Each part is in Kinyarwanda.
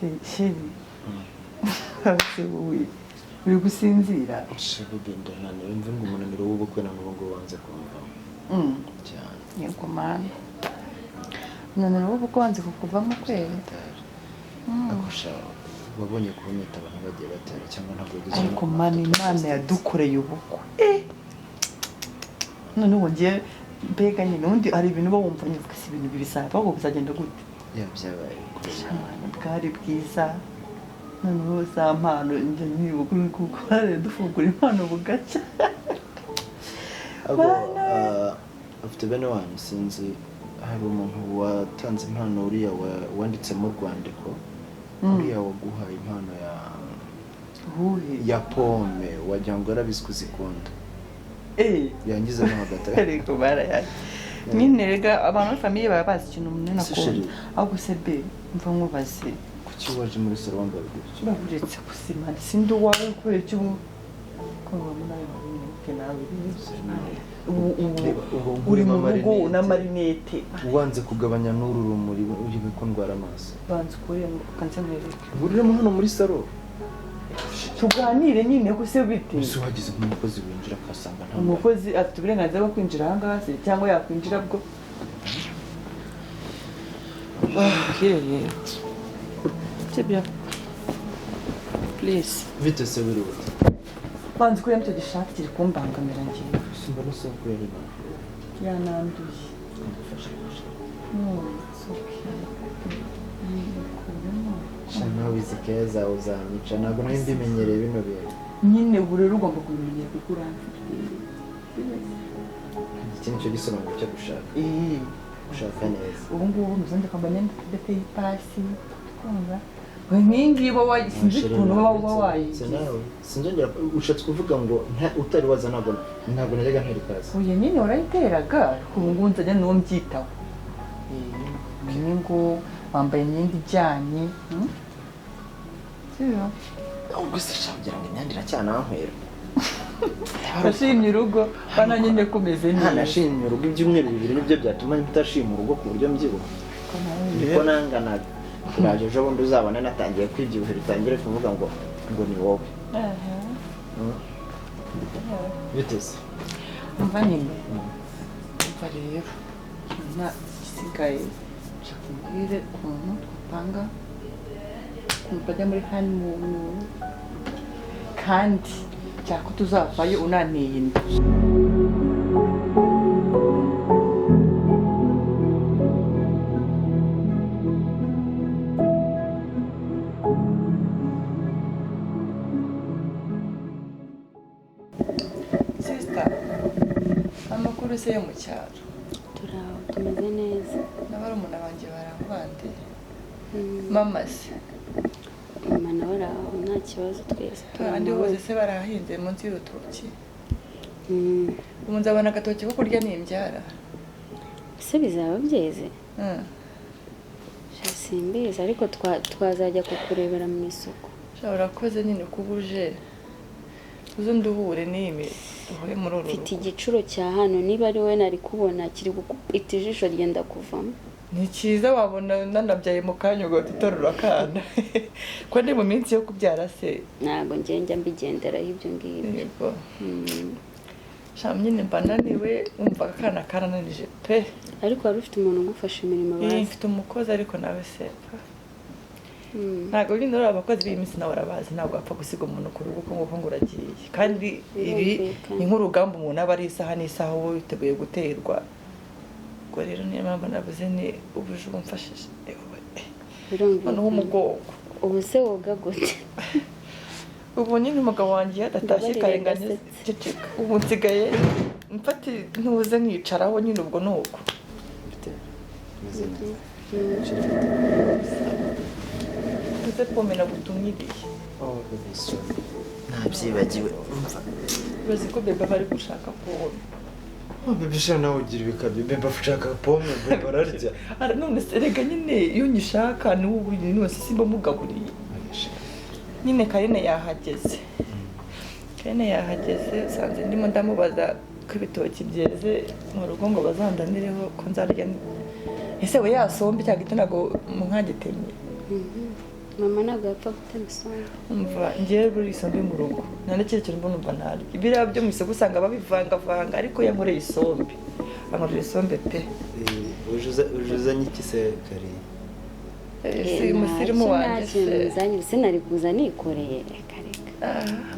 Chéri, se wowe uri gusinzira? Bébé, ndananiwe, mve ngo umunaniro w'ubukwe na n'ubu ngubu wanze kumvamo cyane. Yego mana, umunaniro w'ubukwe wanze kukuvamo kweri? Akusha, wabonye kuboneta abantu bagiye batera cyangwa ntabwo wigeze ubona Ariko ku mana, mafoto Imana twapostinze? yadukoreye ubukwe, none ubu ngiye mbega nyine ubundi hari ibintu uba wumva nyine uvuga, si ibintu bizabaho, bizagenda gute? Ya, byabaye kure. Mana, bwari bwiza. Noneho za mpano njya nibuka kuko dufungura impano bugacya. Ahubwo, Mana. Ufite bene wanyu, sinzi, hari umuntu watanze impano, uriya wanditsemo urwandiko, uriya waguhaye impano ya Uhuhe? ya pome, wagira ngo yarabizi ko uzikunda. Yangizemo hagati. Ariko barayaye nyine rega, abantu muri famille baba bazi ikintu umuntu Se akunda. Chéri. Ahubwo se be, mva nkubaze. Kuki waje muri salon wambaye gutyo? Uretse gusimana, sindi uwawe kubera icyo ubu ko wabona nawe marinete nawe ubu ubu Reba, ubu uri mu nkuremo rugo amarinete. N'amarinete. Wanze kugabanya n'uru rumuri, uribe ko ndwara amaso. Banza ukuremo ukanze nkwereke. Uriremo hano muri salon. Tuganire nyine ko se bite? Ese wagize nk'umukozi winjira akasanga nta Umukozi afite uburenganzira bwo kwinjira aha ngaha se, cyangwa yakwinjira bwo? Mbwire rero, sibyo? Please. Bite se, biriwe? Banza ukuremo icyo gishati, kiri kumbangamira ngewe. Simba n'isoko yari Yananduye. Ngufashe. No, it's okay. Yikuremo. Sha, nawe izi keza uzanyica, ntabwo nari mbimenyereye bino bintu. Nyine ubu rero ugomba kubimenyera kuko uramfite. Iki nicyo gisobanuro cyo gushaka gushaka neza. Ubu ngubu ntuzongera kwambara imyenda idateye ipasi, kumva nk'iyi ngiyi uba sinzi ukuntu uba wayigize. Nawe sinzongera, ushatse kuvuga ngo utari waza ntabwo najyaga ntera ipasi? Oya nyine, warayiteraga, ariko ubu ngubu nzajya niwo mbyitaho. Umenye ngo wambaye imyenda ijyanye, Sibyo? Ubwo se sha, kugira ngo imyenda iracyanankwera? Washimye urugo bana nyine kumeze neza. Nashimye urugo, ibyumweru 2 nibyo byatuma mutashima urugo ku buryo mbyibuha? Niko nanganaga. Uraje ejo bundi uzabona natangiye kwibyibuhira, utangire kuvuga ngo ni wowe. Biteze. Umva nyine, umva rero, nyuma isigaye nshaka umbwire ukuntu twapanga, ukuntu twajya muri honeymoon, kandi nshaka ko tuzavayo unanteye inda. Sister, amakuru se yo mu cyaro? Turaho, tumeze neza. Na barumuna banjye barambande? Mama se? Mama nawe araho, nta kibazo, twese turi Abandi amahoro. bose se barahinze munsi y'urutoki? Mm. Ubu nzabona agatoki ko kurya nimbyara. Ese bizaba byeze? Sha, simbizi, ariko twazajya kukurebera mu isoko. Sha, urakoze nyine kuba uje, uze nduhure n'imi duhure muri uru Mfite rugo. igicuro cya hano, niba ari we nari kubona kiri gukubita ijisho ryenda kuvamo. Ni cyiza, wabona nanabyaye mu kanya ugahita uterura akana, ko ndi mu minsi yo kubyara se. Ntabwo njye njya mbigenderaho ibyo ngibyo. Yego. Sha, nyine mba naniwe, wumva akana karananije pe. Ariko wari ufite umuntu ugufasha imirimo? Bazi Bazi. Mfite umukozi, ariko nawe se ntabwo nyine uri abakozi b'iyi minsi nawe urabazi, ntabwo wapfa gusiga umuntu ku rugo uko nguko ngo uragiye, kandi ibi Birumvikana. ni nk'urugamba umuntu aba ari isaha n'isaha uba witeguye guterwa. Ubwo rero niyo mpamvu navuze ni ubuje bumfashije. Ewe, Birumvikana. noneho umugongo. Ubu se woga gute? Ubu nyine umugabo wanjye iyo adatashye Mbabarire, kare ngo ndasetse. ceceka, ubu nsigaye mfata ntuze nkicaraho nyine, ubwo ni uko. Bite? Meze neza. Tuze pome nagutumiriye. Oh, baby, sorry. Nabyibagiwe. Umva. Urazi ko bébé aba ari gushaka pome. Oh, baby, sha, nawe ugira ibikabyo. Bébé ashaka pome, bébé ararya. None se rega nyine iyo nyishaka ni wowe none simba mugaburiye nyine. Karine yahageze, Karine yahageze, usanze ndimo ndamubaza ko ibitoki byeze mu rugo ngo bazandanireho ko nzarya. Ese we yasombe cya giti ntabwo mwagitemye? Mama ntabwo yapfa gutema isombe. Umva, ngewe buri isombe mu rugo nta n'ikindi kintu mbona, umva ntarya biriya byo mu isoko usanga babivangavanga, ariko yankoreye isombe, ankorera isombe pe. Uje uzanye iki se Kari? Si umusirimu wanjye se? Nzanye sinari kuza nikoreye, reka reka.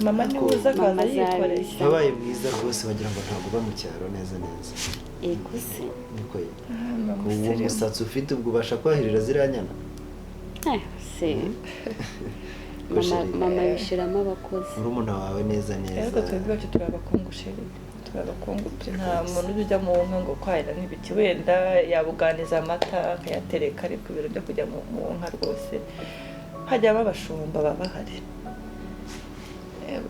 Mama niwe uza akaza Mama yikoreye. azabisa. Wabaye mwiza rwose, wagira ngo ntabwo uba mu cyaro neza neza. Yego se. Niko ye. Mama Uwo musirimu. musatsi ufite ubwo ubasha kwahirira ziriya nyana? Se mama Chérie. Mama yishyiramo abakozi. Murumuna wawe neza neza. Ariko twebwe iwacu turi abakungu chérie, turi abakungu pe. Nta muntu ujya ujya mu nka ngo kwahira n'ibiki, wenda yabuganiza amata akayatereka, ariko ibintu byo kujya mu nka rwose hajyamo abashumba baba bahari.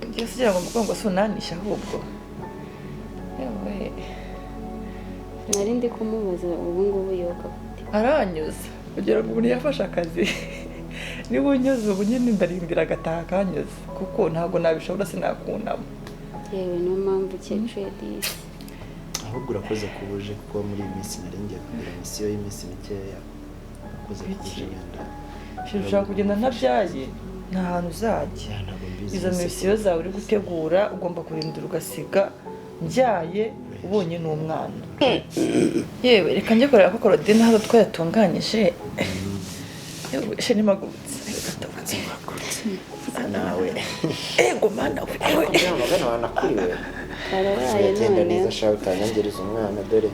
Ngiye kugira ngo umugongo si unanishe ahubwo yewe. Nari ndi kumubaza ubu ngubu yoga gute. Aranyuza kugira ngo umuntu yafashe akazi, niba unyuze ubu nyine ndarindira agataha akanyuze, kuko ntabwo nabishobora, sinakunama. Yewe, niyo mpamvu ukecuru disi. Ahubwo urakoze kuba uje, kuko muri iyi minsi nari ngiye kugira misiyo y'iminsi mikeya. Urakoze kuba uje wenda. Ushobora kugenda ntabyaye, nta hantu uzajya. Ya, ntabwo mbizi. Izo misiyo zawe uri gutegura ugomba kurindira ugasiga mbyaye ubonye n'umwana. Yewe, reka njye kureba ko Claudine hano twayatunganyije. Yewe chérie, mpagurutse. Nawe. Ego mana we, ewe. Magana wanakuriwe. Karabaye. Uragenda Noneho neza shawe, utanyangiriza umwana dore.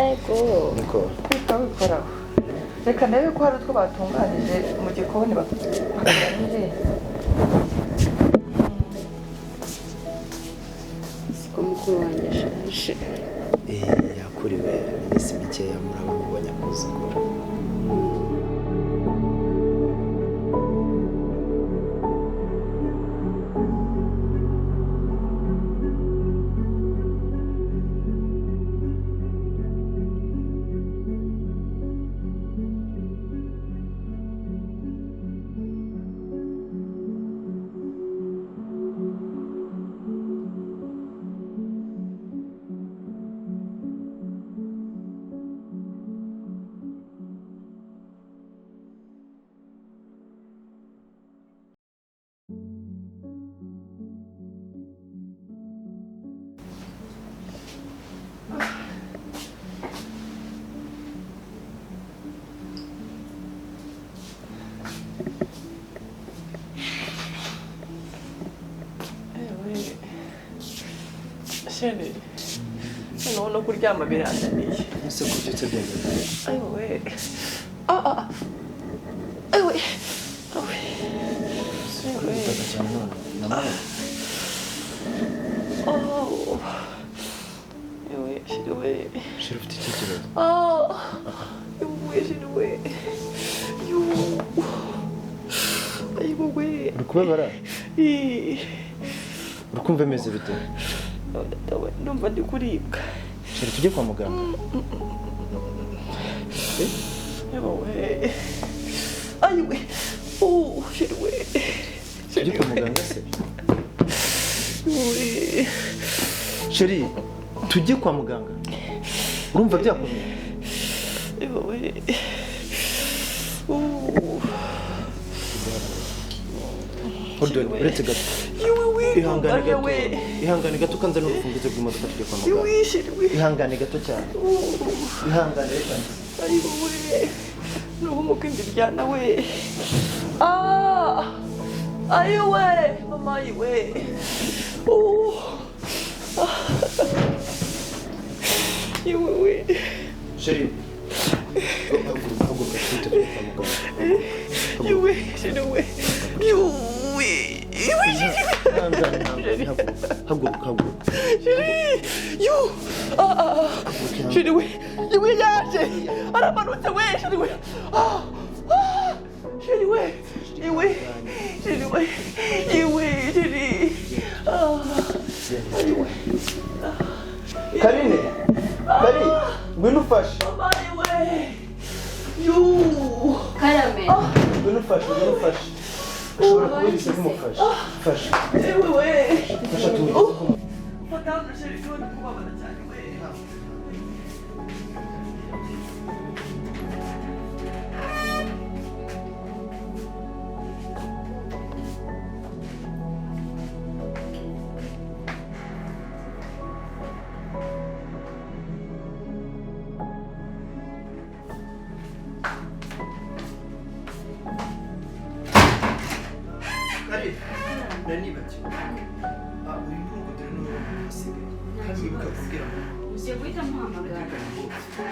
Ego. Niko. Kwita wikoraho, reka ndebe ko hari utwo batunganyije mu gikoni bakoranye. Siko mukuru wanjye ashaje. Yakuriwe iminsi mikeya muraba mubonye akuzukuru. Ewe chérie, noneho no kuryama birananiye. Ese kubyutse byemeza? Ayiwe, ah ah, ayiwe, ayiwe. Kuri gutaka cyane none namara. Oh, ewe chérie we. Chérie, ufite iki kibazo? Ah, ewe chérie we, yu, ayiwe we. Uri kubabara? Ih. Uri kumva bimeze bite? Data we, ndumva ndi kuribwa. Chérie, tujye kwa muganga. Ewe we, ayiwe, oh chérie we. Tujye kwa muganga se? Ewe. Chérie, tujye kwa muganga, urumva byakomeye? Ewe we, oh. Hold on, uretse gato. Yewe we. Ihangane gato. We. Ihangane gato, ukanza n'urufunguzo rw'imodoka tujye kwa muganga. Yewe chérie we. Ihangane gato cyane, ihangane reka. Ayiwe we, nubu inda iryana we. Ah, ayiwe mama, ayiwe, oh, yewe we. Chérie, haguruka, haguruka twite tujye kwa muganga. Yewe chérie we, yewe, yewe chérie. Ihangane, ihangane, haguruka, haguruka, haguruka. Chérie, yu, ah ah, chérie we, yewe yaje aramanutse we, chérie we, ah ah, chérie we, yewe chérie we, yewe chérie, ah, ayiwe. Karine, Kari, ngwino ufashe. Mama, yewe, yu. Karame. Ngwino ufashe, ngwino ufashe. Ushobora kuba ibise bimufashe. Fasha. Yewe we. Fasha tumugeze ku Fata hano chérie, ndi kubabara cyane we. Nanibagiwe. Uri muri ubu dore n'ubu hasigaye. Kandi wibuke kubwira mama. Ugiye guhita muhamagara. Reka nihute.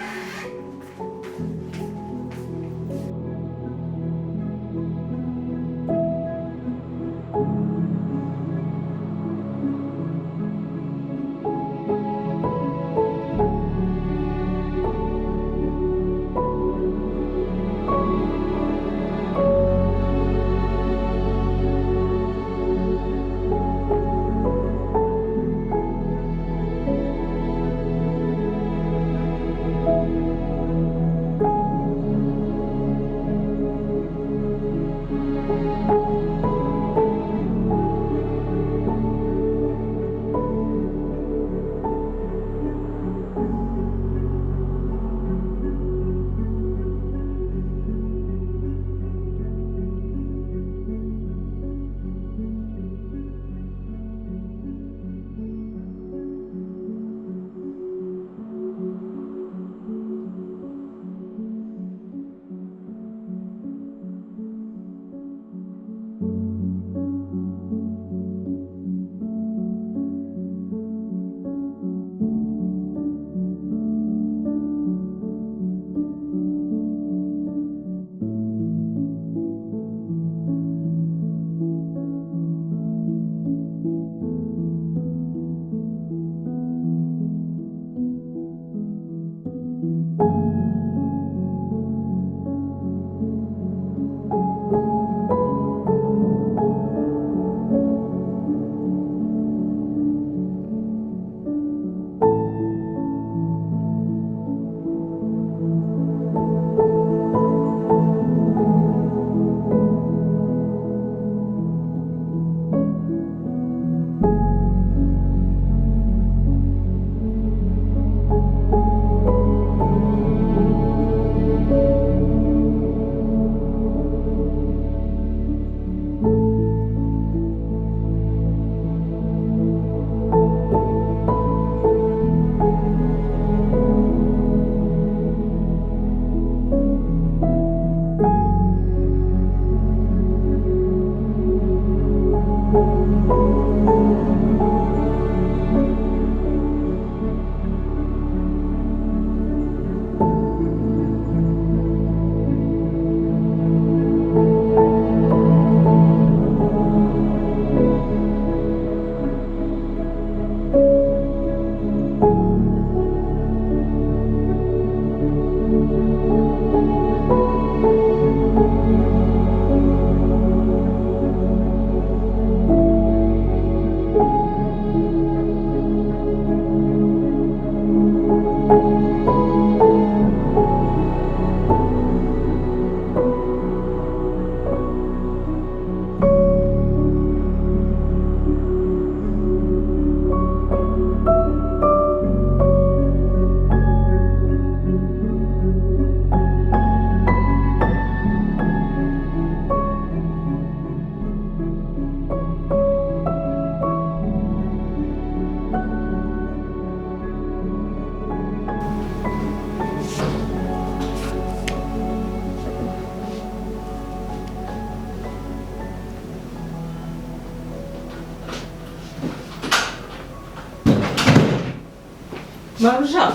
Mabuja.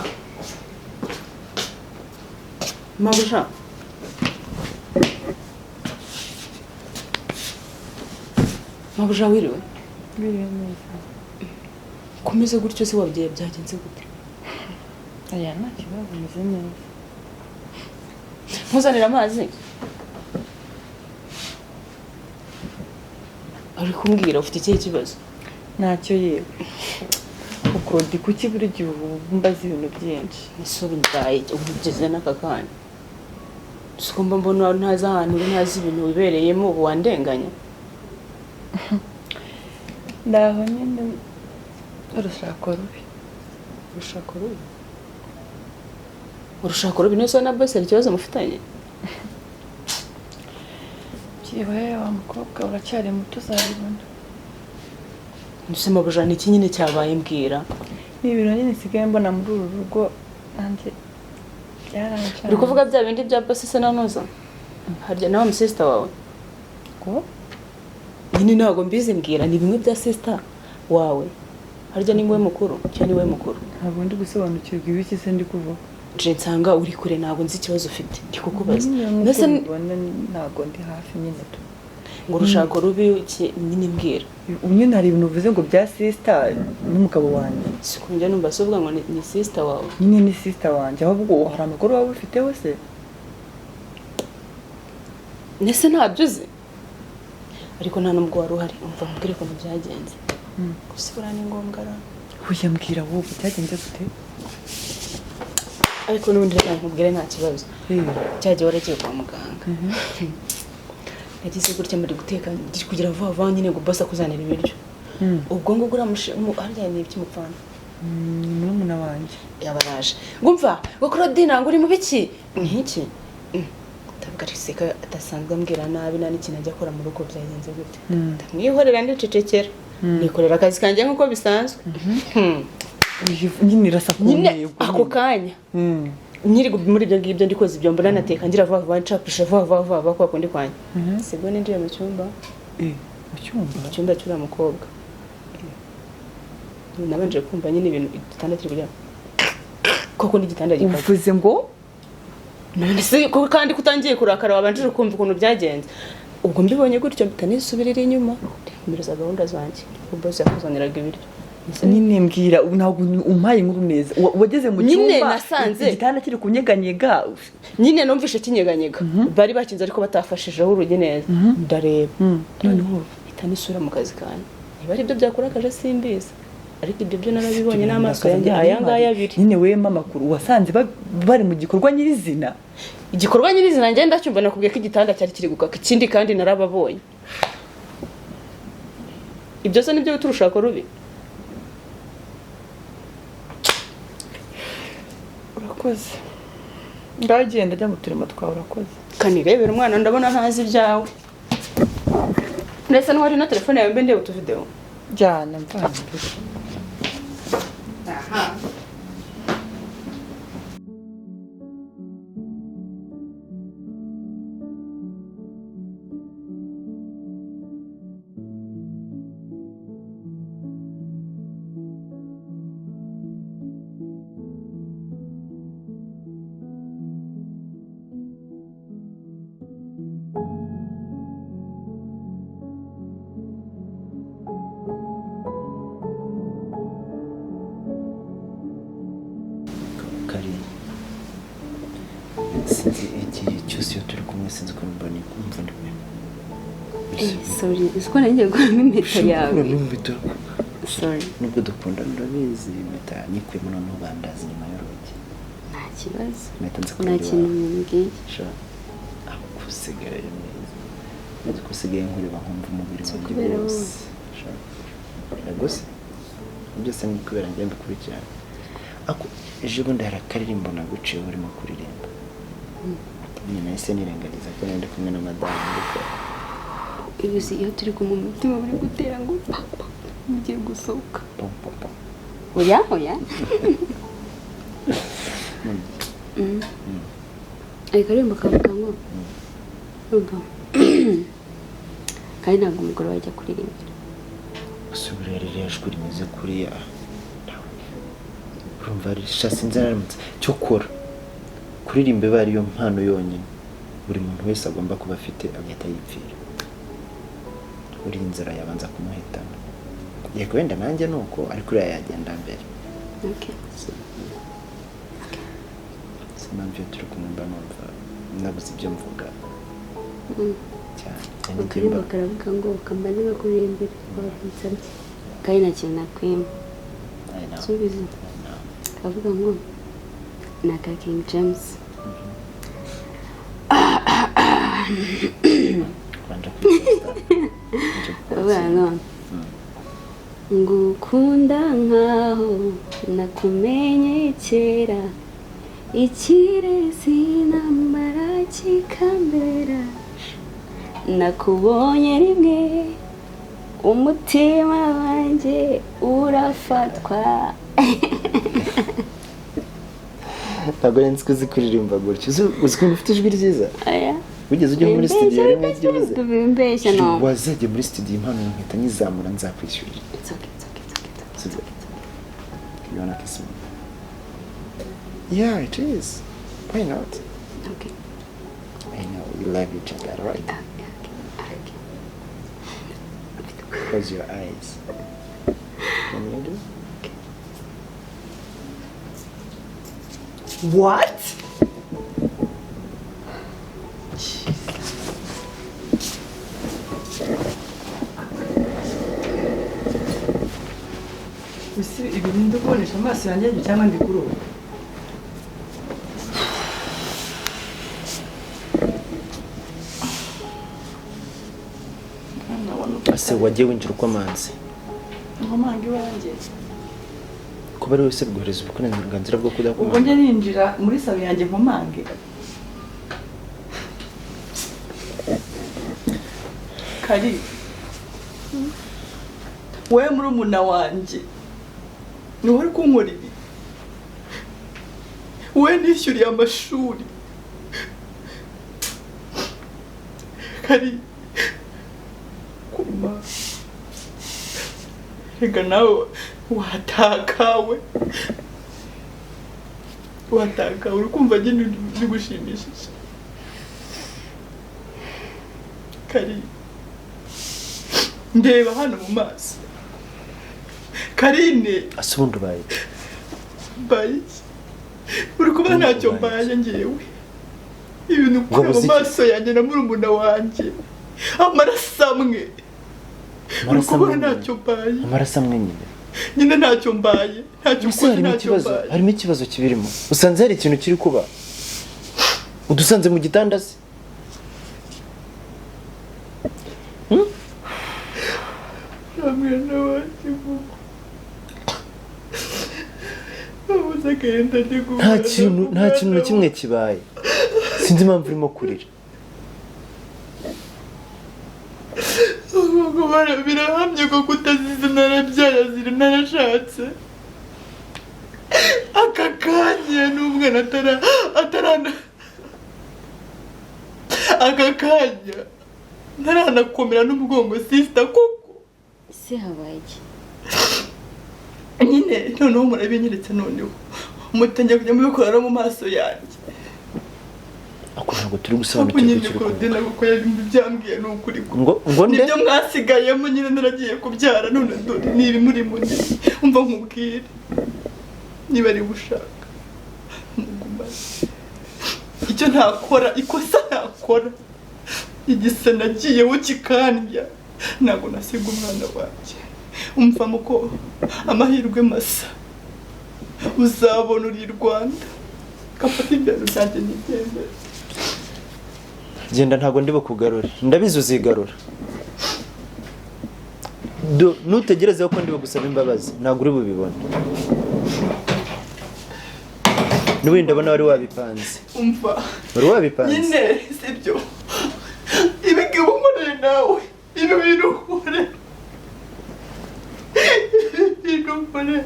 Mabuja. Mabuja wiriwe? Biriwe neza. Komeze gutyo se wabyeyi byagenze gute? Aya nta kibazo, meze neza. Nkuzanira amazi? Ari kumbwira ufite ikihe kibazo? Ntacyo yewe. Ukurodi kuki buri gihe mbaza ibintu byinshi? Ese ndaye ugeze n'aka kanya. Siko mba mbona ntazi ahantu uri, ntazi ibintu wibereyemo, ubu wandenganya. Ndaho nyine urushako rubi. Urushako rubi? Urushako rubi nese na boss hari ikibazo mufitanye? Byiwe wa mukobwa uracyari muto uzabibona. Nduse mabuja ni iki nyine cyabaye mbwira? Ni ibintu nyine nsigaye mbona muri uru rugo nanjye byarancanye. Uri kuvuga bya bindi bya boss se nanuza? Harya nawe sister wawe? Ko? Nyine ntabwo mbizi, mbwira ni bimwe bya sister wawe. Harya ni wowe mukuru cyangwa ni wowe mukuru? Ntabwo ndi gusobanukirwa ibiki se ndi kuvuga. Nje nsanga uri kure, ntabwo nzi ikibazo ufite, ndi kukubaza. Nyine Mbese nk'uko ubibona ntabwo ndi hafi nyine tu. Ngo urushako rubi iki nyine, mbwira. Nyine hari ibintu uvuze ngo bya sister n'umugabo wanjye. Sikunjya numva se uvuga ngo ni sister wawe. Nyine ni sister wanjye, ahubwo hari amakuru waba ufiteho se? Nese ntabyo uzi? Ariko nta nubwo wari uhari. Umva mbwire ukuntu byagenze. Gusa buriya ni ngombwa ra? Oya, mbwira wowe, byagenze gute? Ariko n'ubundi reka nkubwire, nta kibazo. Cyagiye waragiye kwa muganga, nagize gutya muri guteka, ndi kugira vuba vuba nyine ngo boss akuzanira ibiryo. Ubwo ngubwo harya ni iby'umupfana? Ni murumuna wanjye. Yabaraje ngo umva ngo Claudine, ngo uri mu biki nk'iki. Ndavuga ati seka adasanzwe ambwira nabi, nta n'ikintu ajya akora mu rugo, byagenze gute? Ndamwihorera ndicecekera, nikorera akazi kanjye nk'uko bisanzwe. Nyine irasa ku Nyine ntego ako nyine. kanya nyiri muri ibyo ngibyo ndi koza ibyombo, nanateka ngira vuba vuba, ncapisha vuba vuba vuba vuba kwa kundi kwanjye, sibwo ninjiye mu cyumba. Mu cyumba? Mu cyumba cy'uriya mukobwa. Nabanje kumva nyine ibintu, igitanda kiri kujya koko n'igitanda gikaze. Uvuze ngo? None se ko kandi kutangiye kurakara, wabanjije ukumva ukuntu byagenze? Ubwo mbibonye gutyo mpita nisubirira inyuma, nkomereza gahunda zanjye, ubwo boss yakuzaniraga ibiryo. Nyine mbwira, ubu ntabwo umpaye inkuru neza. Wageze mu Nyine cyumba nasanze- igitanda kiri kunyeganyega? Nyine numvishe kinyeganyega, bari bakinze ariko batafashijeho urugi neza, ndareba. Noneho? Mpita nisubira mu kazi kanjye. Niba ari ibyo byakurakaje simbizi, ariko ibyo byo narabibonye n'amaso yanjye aya ngaya abiri. Nyine wema amakuru, wasanze bari mu gikorwa nyirizina? Igikorwa nyirizina ngenda ndacyumva, nakubwiye ko igitanda cyari kiri gukaka. Ikindi kandi narababonye. Ibyo se nibyo bita urushako rubi? Urakoze, ngagenda ajya mu turimo twawe, urakoze. Kanirebera umwana, ndabona ntazi ibyawe. Ndetse n'uwari na telefone yawe, mbe ndeba utuvidewo. Jyana mvana imbere. Kari sinzi, igihe cyose iyo turi kumwe sinzi ukuntu mba nikumva ndi kumwe. Sorry, uzi ko nanjye gukuramo impeta yawe? Ukuramo impeta. Sorry. Nubwo dukundana urabizi, impeta nyikuyemo noneho bandaza inyuma y'urugi. Nta kibazo. Impeta nzi Nta kureba kintu iwawe. mumbwiye. Sha, aho kusigaye neza maze ko usigaye nkureba nkumva umubiri Si wanjye ukubera wose. wowe. Sha, yego se byose ni kubera njye mbikurikirana. Ako ejo bundi hari akaririmbo naguciye urimo kuririmba, nyine nahise nirengagiza ko nari ndi kumwe na madamu, ariko Uzi iyo turi kumwe umutima uri gutera ngo papa ugiye gusohoka. Pom pom pom. Oya, oya. Ariko aririmba kavuga ngo urumva kandi ntabwo umugore wajya kuririmbira. Gusa buriya ririya jwi rimeze kuriya, urumva sha sinzi naramutse cyokora kuririmba iba ariyo mpano yonyine buri muntu wese agomba kuba afite, agahita yipfira uri inzara yabanza kumuhitana. Yego wenda nanjye ni uko, ariko uriya yagenda mbere. Si impamvu iyo turi kumwe mba numva nabuze ibyo mvuga cyane. Akaririmbo karavuga ngo kambaze bakuririmbira wabinsabye kandi nta kintu nakwima. I know. Subiza. I know. Kavuga ngo ni aka King James. Kubanje kwitesta. Nje Kavuga ngo ngukunda nkaho nakumenye kera, ikirezi namara kikambera, nakubonye rimwe umutima wanjye urafatwa. Ntabwo nari nzi ko uzi kuririmba gutya. Uzi ukuntu ufite ijwi ryiza? Aya. Wigeze ujya muri studio rimwe ryibuze? Mbeshya no. Wazajya muri studio impano nkahita nyizamura nzakwishyurira. It's okay, it's okay, it's okay. It's okay. You wanna kiss me? Yeah, it is. Why not? Okay. I know we love each other, right? Okay, okay. Close your eyes. Can you do? Okay. What? Ese ibi ndikubonesha amaso yanjye cyangwa ndi kurota? Ese wagiye winjira uko amanzi? Nkomanga iwanjye. Kuba ari wese bwohereza uburenganzira bwo kudakomanga. Ubwo njye ninjira muri salo yanjye nkomange. Kari. Wewe murumuna wanjye. Ni wowe uri kunkora ibi. Wowe nishyuriye amashuri. Kari. Kuma. Reka nawe watakawe. Watakawe uri kumva nyine bigushimishije. Kari. Ndeba hano mu maso. Karine. Asubundi ubaye. Mbaye iki? Uri kuba ntacyo mbaye ngewe. Ibintu ukura mu maso yanjye na murumuna wanjye. Amaraso amwe. Uri kubona ntacyo mbaye. Amaraso amwe nyine. Nyine ntacyo mbaye. Ntacyo ukoze ntacyo mbaye. Harimo ikibazo kibirimo. Usanze hari ikintu kiri kuba. Udusanze mu gitanda se? Mwana wanjye kuko. Nta kintu na kimwe kibaye. Sinzi impamvu urimo kurira. Birahamye ko kutazize narabyaye azira narashatse. Aka kanya n'umwana atarana. Aka kanya ntaranakomera n'umugongo sister kuko. Ese habaye iki? Nyine noneho murabinyeretse noneho. Mutangiye kujya mubikora mu maso yanjye. Ako ntabwo turi gusobanukirwa icyo uri kuvuga. Kuko byambwiye ni ukuri ko. Ngo nde? Nibyo mwasigayemo nyine naragiye kubyara none dore ni ibi muri muri. Umva nkubwire. Niba ari gushaka. Mugumane. Icyo ntakora, ikosa ntakora. Igise nagiyeho kikandya. Ntabwo nasiga umwana wanjye. Umva muko amahirwe masa. Uzabona uri Rwanda. Kafata ibintu byanjye nigendere. Genda ntabwo ndi bukugarure. Ndabizi uzigarura. Nutegereze ko ndi bugusaba imbabazi, ntabwo uri bubibone. N'ubundi ndabona wari wabipanze. Umva. Wari wabipanze. Nyine sibyo. Ibi ngibi unkoreye nawe. Ibi bintu unkoreye. Ibi bintu unkoreye.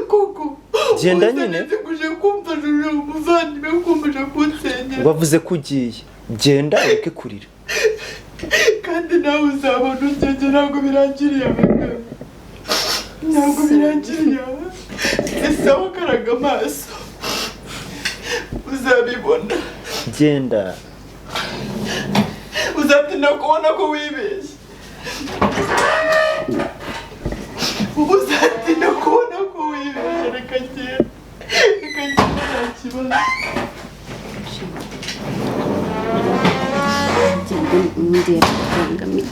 Kuko. Genda nyine. Wavuze ko ugiye. Genda ureke kurira. Kandi nawe uzabona ugenge ntabwo birangiriye abagabo. Ntabwo birangiriye. Ese aho ukaraga amaso. Uzabibona. Genda. Uzatinda kubona ko wibeshye. Uzatinda kubona ko wibeshye. Reka ngende. Reka ngende nta kibazo. Ndiye kubangamiye.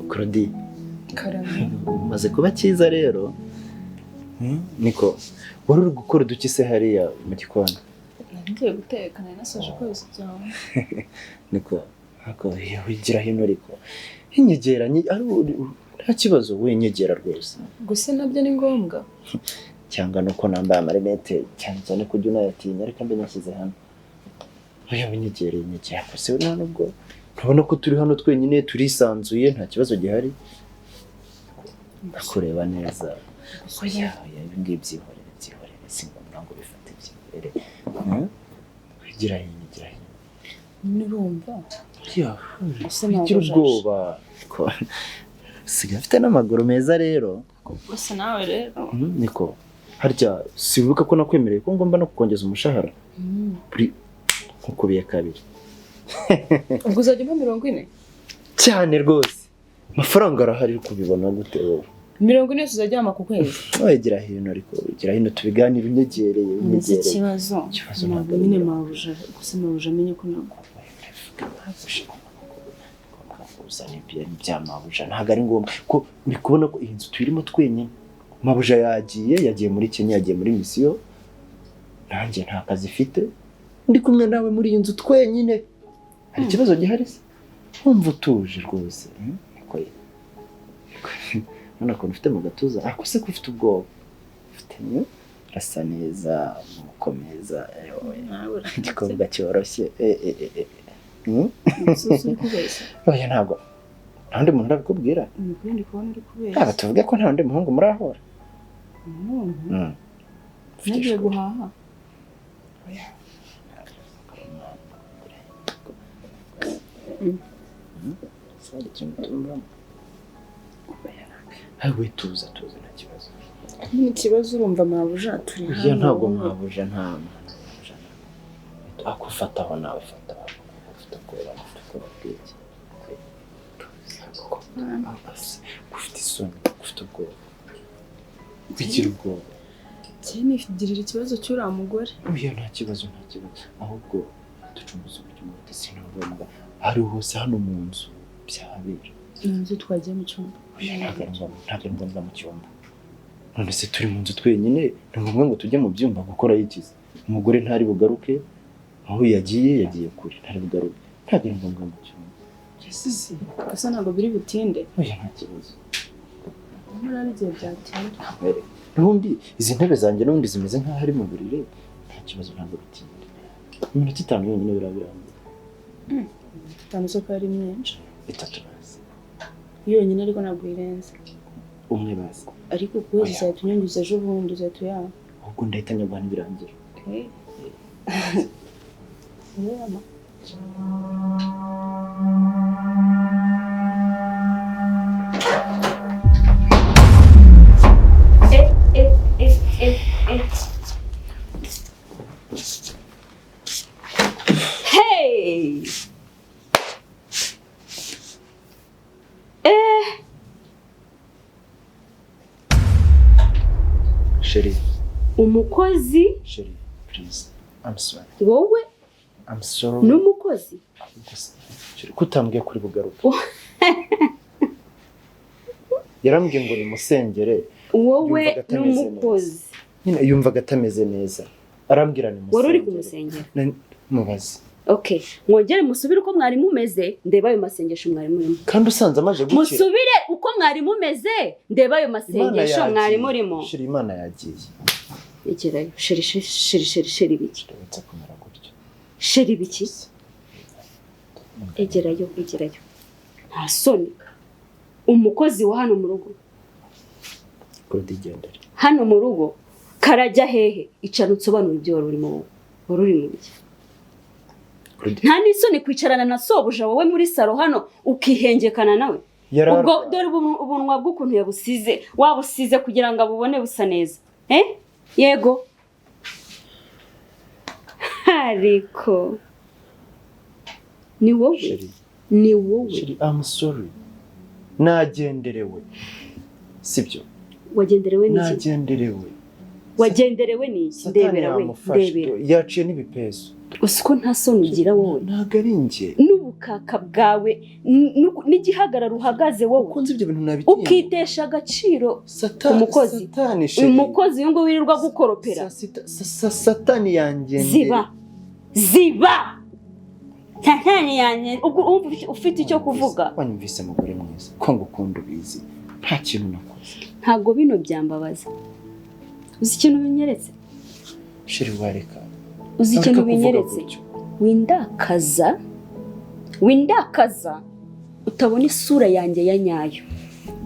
Claudie, umaze kuba cyiza rero. Niko wari uri gukora uduki se hariya mu gikoni? Ngiye guteka nari nasoje koza ibyombo. Niko ako wigira hino ariko inyegeranye ari Nta kibazo, wenyegera rwose. Gusa nabyo ni ngombwa. Cyangwa nuko nambaye amarinete cyane cyane kujya unayatinya, ariko mbe nyashyize hano. Oya winyegereye, nyegera gusa nta nubwo ntubona ko turi hano twenyine, turisanzuye, nta kibazo gihari. Ndakureba neza. Oya oya, ibi ngibi byihorere, byihorere, si ngombwa ngo bifate, byihorere. Gira hino, gira hino. Nurumva. Ya, ugira ubwoba. Siga afite n'amaguru meza rero. Gusa nawe rero. Niko. Harya sibuka ko nakwemereye ko ngomba no kukongeza umushahara. Buri nkukubiye kabiri. Ubwo uzajya umpa 40? Cyane rwose. Amafaranga arahari, kubibona gute wowe? 40 uzajya wampa ku kwezi. Oya gira hino, ariko gira hino tubiganire, unyegereye, unyegereye. Ikibazo. Ikibazo ntabwo nyine mabuja, gusa mabuja amenye ko ntabwo. Bya mabuja ntabwo ari ngombwa ko uri kubona ko iyi nzu turimo twenyine. Mabuja yagiye muri Kenya, yagiye muri misiyo, nanjye nta kazi mfite, ndi kumwe nawe muri iyi nzu twenyine. Hari ikibazo gihari se? Wumva utuje rwose. Niko none ukuntu ufite mu gatuza, ariko se ko ufite ubwoba, ufite urasa neza, mukomeza, igikobwa cyoroshye. Oya ntabwo nta wundi muntu urabikubwira. Yaba tuvuge ko nta wundi muhungu murahura. Nagiye guhaha. We tuza tuza, nta kibazo. Ni ikibazo urumva mabuja turi hano. Oya ntabwo mabuja, nta mabuja. Akufataho nawe, fataho. Ufite ubwoba, ufite ubwoba bw'iki? Ufite isoni, ufite ubwoba. Kugira ubwoba. Nigirira ikibazo cy'uriya mugore. Oya nta kibazo, nta kibazo. Ahubwo ducunguze uburyo umuti, si ngombwa. Ari hose hano mu nzu byabera. Mu nzu twagiye mu cyumba. Oya ntabwo ari ngombwa mu cyumba. None se turi mu nzu twenyine, ni ngombwa ngo tujye mu byumba gukora yikize? Umugore ntari bugaruke, aho yagiye yagiye kure, ntari bugaruke. Ntabwo ari ngombwa mu cyumba. Yasize. Gusa ntabwo biri butinde. Oya nta kibazo. Muri ari igihe byatinda. N'ubundi izi ntebe zanjye n'ubundi zimeze nk'aho ari mu buriri, nta kibazo, ntabwo bitinda. Iminota 5 yonyine birabirangiye. 5 zo ko ari myinshi. 3 bazi. Yonyine ariko ntabwo irenze. Umwe bazi. Ariko kuko uzahita unyunguza ejo bundi uzahita uyaba. Ahubwo ndahita nyagwa ntibirangira. Uyama. Hey! Sheri. Umukozi. Sheri, please. I'm sorry. Wowe? I'm sorry. N'umukozi? Sheri, kutambwiye kuri bugaruke. Yarambwiye ngo nimusengere. Wowe n'umukozi. Nyine yumvaga atameze neza. Arambwira nimusengere. Wari uri kumusengera? Mubaze. Okay, mwongere musubire uko mwari mumeze, ndeba ayo masengesho mwari murimo. Kandi usanze amaje gukira. Musubire uko mwari mumeze, ndeba ayo masengesho mwari murimo. Sheri, Imana yagiye. Igerayo, sheri sheri sheri sheri biki? Ndetse kumera gutyo. Sheri biki? Egerayo, egerayo. Nta soni. Umukozi wa hano mu rugo. Kudigendera. Hano mu rugo karajya hehe? Icara unsobanura ibyo wari urimo wowe. Wari uri mu biki? Nta n'isoni kwicarana na sobuja wowe muri saro hano ukihengekana nawe. Ubwo dore ubunwa bw'ukuntu yabusize, wabusize kugira ngo abubone busa neza. Yego. Ariko ni wowe. Ni wowe. Sheri, I'm sorry. Nagenderewe. Sibyo? Wagenderewe n'iki? Nagenderewe. Wagenderewe n'iki? Ndebera we, ndebera. Yaciye n'ibipeso. Usiko nta soni ugira wowe. Ntabwo ari njye. N'ubukaka bwawe n'igihagararo uhagaze wowe. Ukunze ibyo bintu nabitinya. Ukitesha agaciro umukozi. Umukozi uyu nguyu wirirwa gukoropera. Satani yangendere. Ziba. Ziba. Satani yanjye. Ubwo ufite icyo kuvuga. Wanyumvise mugore mwiza. Ko ngukunda ubizi. Nta kintu nakoze. Ntabwo bino byambabaza. Uzi ikintu binyeretse? Sheri wareka. Uzi ikintu binyeretse? Windakaza, windakaza utabona isura yanjye ya nyayo.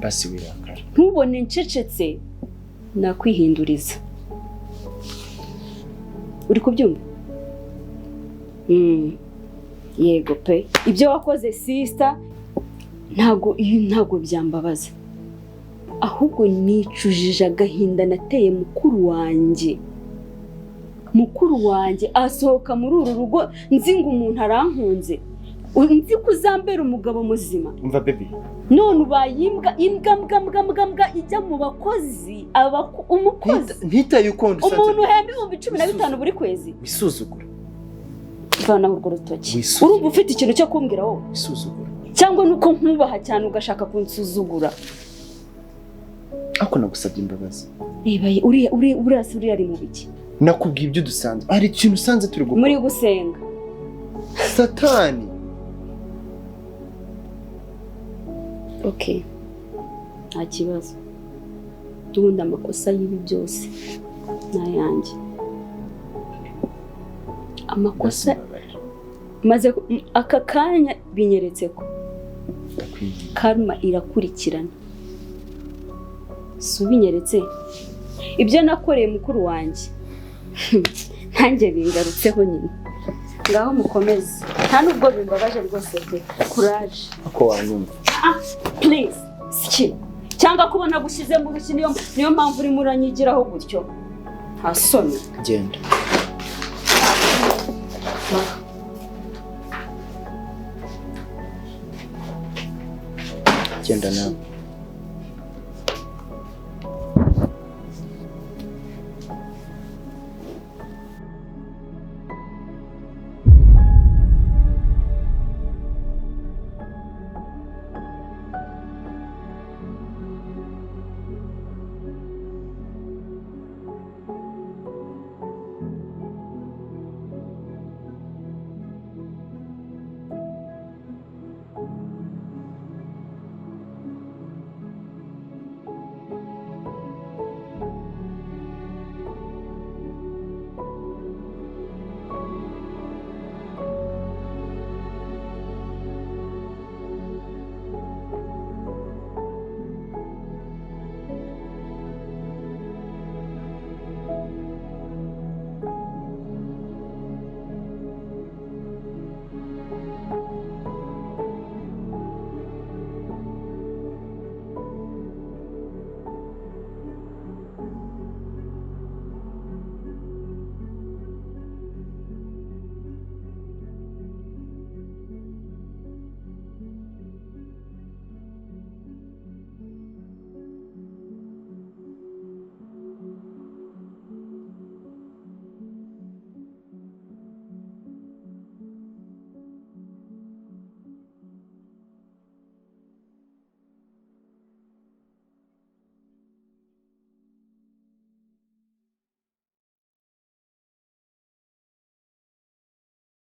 Basi wirakara. Ntubone ncecetse nakwihinduriza. Uri kubyumva? Yego pe. Ibyo wakoze sister ntabwo byambabaza. Ahubwo nicujije agahinda nateye mukuru wanjye. Mukuru wanjye asohoka muri uru rugo nzi ngo umuntu arankunze. Nzi kuzambera umugabo muzima. Umva baby. None ubaye imbwa imbwa mbwa mbwa mbwa mbwa ijya mu bakozi umukozi. Ntitaye uko usanze. Umuntu uhemba 15,000 buri kwezi. Wisuzugura. Vana urwo rutoki. Urumva ufite ikintu cyo kumbwira wowe? Wisuzugura. Cyangwa nuko nkubaha cyane ugashaka kunsuzugura. Ako nagusabye imbabazi. Reba uriya uriya uriya ari mu biki? Nakubwiye ibyo dusanzwe. Hari ikintu usanze turi gukora. Muri gusenga. Satani. Okay. Nta kibazo. Ubundi amakosa y'ibi byose nayanjye. Amakosa maze aka kanya binyeretse ko karma irakurikirana. Subinyeretse ibyo nakoreye mukuru wanjye ntange bingarutseho nyine. Ngaho mukomeze. Nta nubwo bimbabaje rwose pe. Courage. Ako wanyumva. Please. Ski. Cyangwa kubona gushize mu rushyi niyo mpamvu uri muranyigiraho gutyo. Nta soni. Genda. Genda nawe.